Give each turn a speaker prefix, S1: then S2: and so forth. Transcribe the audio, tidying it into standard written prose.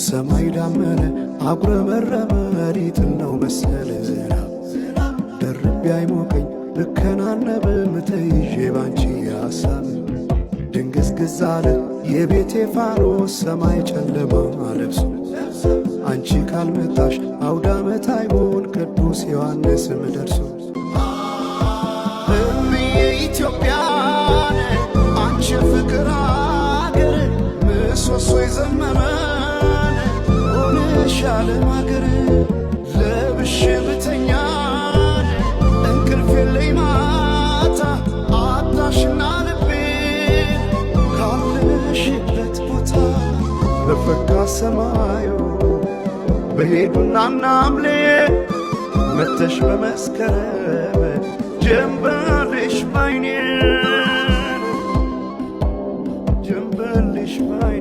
S1: ሰማይ ዳመነ አጉረመረመ፣ ሊጥል ነው መሰል ዝናብ። ደርቤ አይሞቀኝ ብከናነብም ተይዤ ባንቺ ሐሳብ። ድንግዝግዝ አለ የቤቴ ፋኖስ ሰማይ ጨለማ ለብሶ። አንቺ ካልመጣሽ አውዳመት አይሆን ቅዱስ ዮሐንስም ደርሶ። እምዬ ኢትዮጵያን አንቺ ፍቅር አገር፣ ምሰሶ የዘመመን ሆነሽ ዓለም አገር። ለብሼ ብተኛን እንቅልፍ የለኝ ማታ፣ አጣሽና ልቤ ካለሽበት ቦታ። በፈካ ሰማዩ በሄዱና ናምሌ መተሽ በመስከረም ጀንበልሽ ባይኔ፣ ጀንበልሽ ባይኔ።